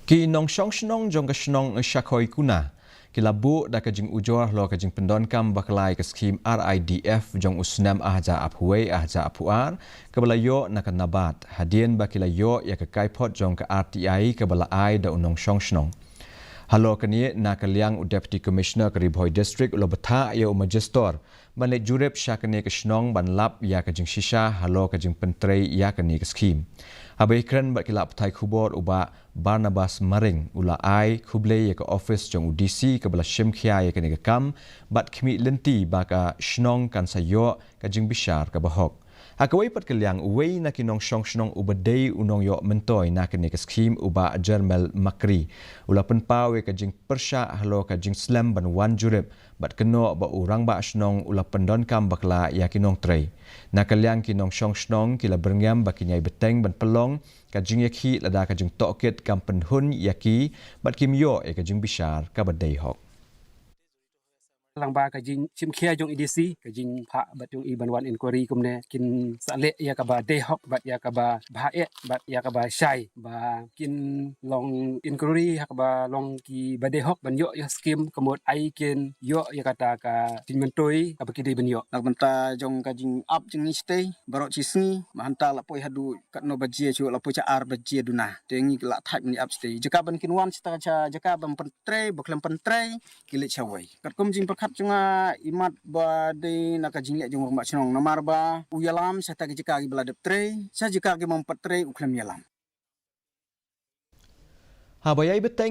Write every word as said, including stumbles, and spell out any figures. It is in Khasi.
Ki nongshong shnong jong ka shnong Shakhoi Kuna ki la buh da ka jingujor halor ka jingpyndonkam bakla ïa ka skhim R I D F jong u snem ar hajar arphew wei ar hajar arphew ar kaba la ïoh na ka NABARD, hadien ba ki la ïoh ïa ka kaiphod jong ka R T I kaba la ai da u nongshong shnong. Halor kane, na ka liang u Deputy Commissioner ka Ri Bhoi District u la bthah ïa u Magistrate ban leit jurip sha kane ka shnong ban lap ïa ka jingshisha halor ka jingpyntrei ïa kane ka skhim. Haba ïakren bad ki lad pathai khubor, u Bah Barnabas Maring u la ai khublei ïa ka ophis jong u D C kaba la shim khia ïa kane ka kam bad khmih lynti ba ka shnong kan sa ïoh ka jingbishar kaba hok. Ha kawei pat ka liang, uwei na ki nongshong shnong uba dei u nongïoh myntoi na kane ka skhim, u Bah Jermel Makri, u la pynpaw ïa ka jingpyrshah halor ka jingslem ban wan jurip bad kynnoh ba u rangbah shnong u la pyndonkam bakla ïa ki nongtrei. Na ka liang ki nongshong shnong ki la byrngem ba kin ïai bteng ban pynlong ka jingïakhih lada ka jingtohkit kam pynhun ïa ki bad kim ïoh ïa ka jingbishar kaba dei hok. Lang ba ka jingshim khia jong i D C, ka jingphah bad jong i ban wan inquiry kumne, kin sa leh ïa kaba dei hok bad ïa kaba bha eh bad ïa kaba shai, ba kin long inquiry ha kaba long kiba dei hok ban ïoh ïa skim, ka mut ai kin ïoh ïa kata ka jingmyntoi kaba ki dei ban ïoh. Na ka bynta jong ka jingap jong ngi shatei, baroh shi sngi, ba hangta la poi haduh katno baje, shu la poi sha ar baje duna. Te ngi la thait ban ïa ap shatei. Jaka ban kin wan shatei, sha jaka ban pyntrei, ba khlem pyntrei, ki leit shawei. Katkum jingpyrkhat jong nga, imat ba dei na ka jingleh jong u rangbah shnong, namar ba u ïalam sha kata ka jaka kiba la dep trei, sha jaka kiba ym pat trei u khlem ïalam. Haba ïai bteng